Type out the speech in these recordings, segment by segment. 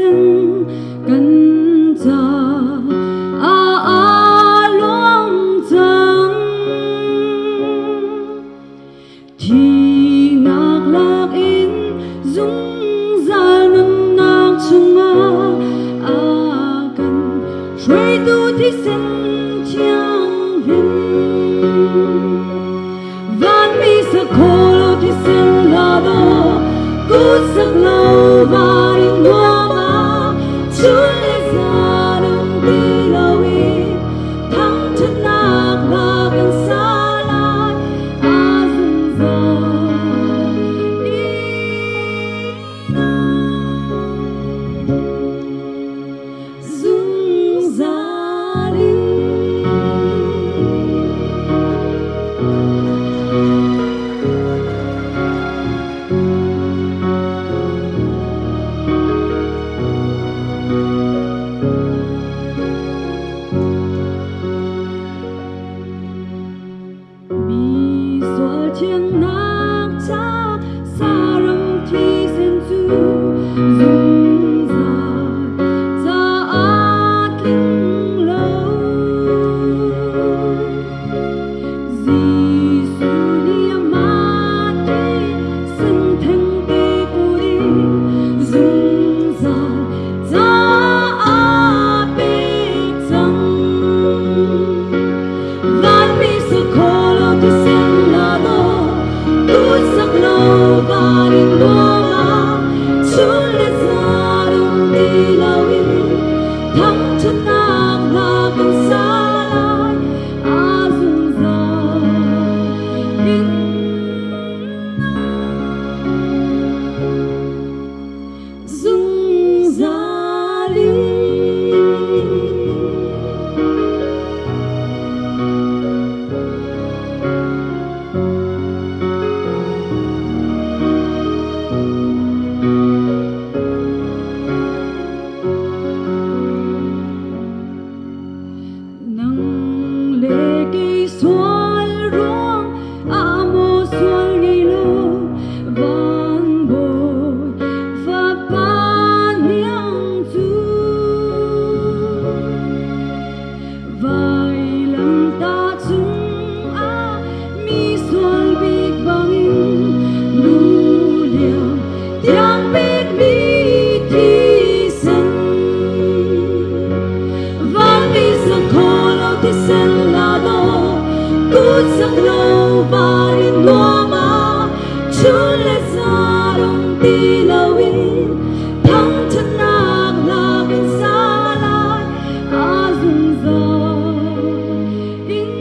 thisen kan ca ah luang cang. Thihnak lakin zungzal nunnak chungah a kan hruaitu thisen thianghlim. Vanmi sakhaw thisen la daw kutsak lo van in nuam ah chun le zan um ti lo i thangṭhatnak hla kan sa lai a zungzal in zungzal in. Mi sual thiannak ca saram thisen cu zungzal caah tling lo. Jesuh nih amah thisen thengte put in zungzal caah pek cang. Vanmi sakhaw lo thisen la daw, kutsak lo van in nuam ah, chun le zan um ti loin thangṭhatnak hla kan sa lai, a zungzal in. Zungzal in. Nang le kei sual ruang ah maw sual ngei lo van bawi fapa hniang cu vailamtah cungah mi sual bik bangin lu liam tiang pekmi thisen vanmi sakhaw lo thisen la daw kutsak lo van in nuam ah chun le zan um ti loin thangṭhatnak hla kan sa lai a zungzal in.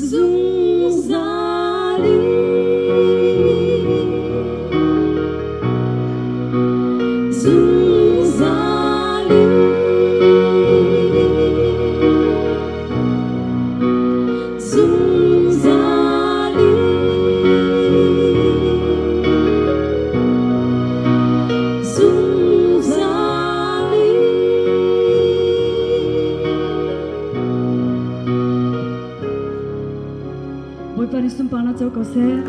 Zungzal in. Zungzal in. Zungzal in. Zungzal in. Bawipa nih sunparnak co ko seh.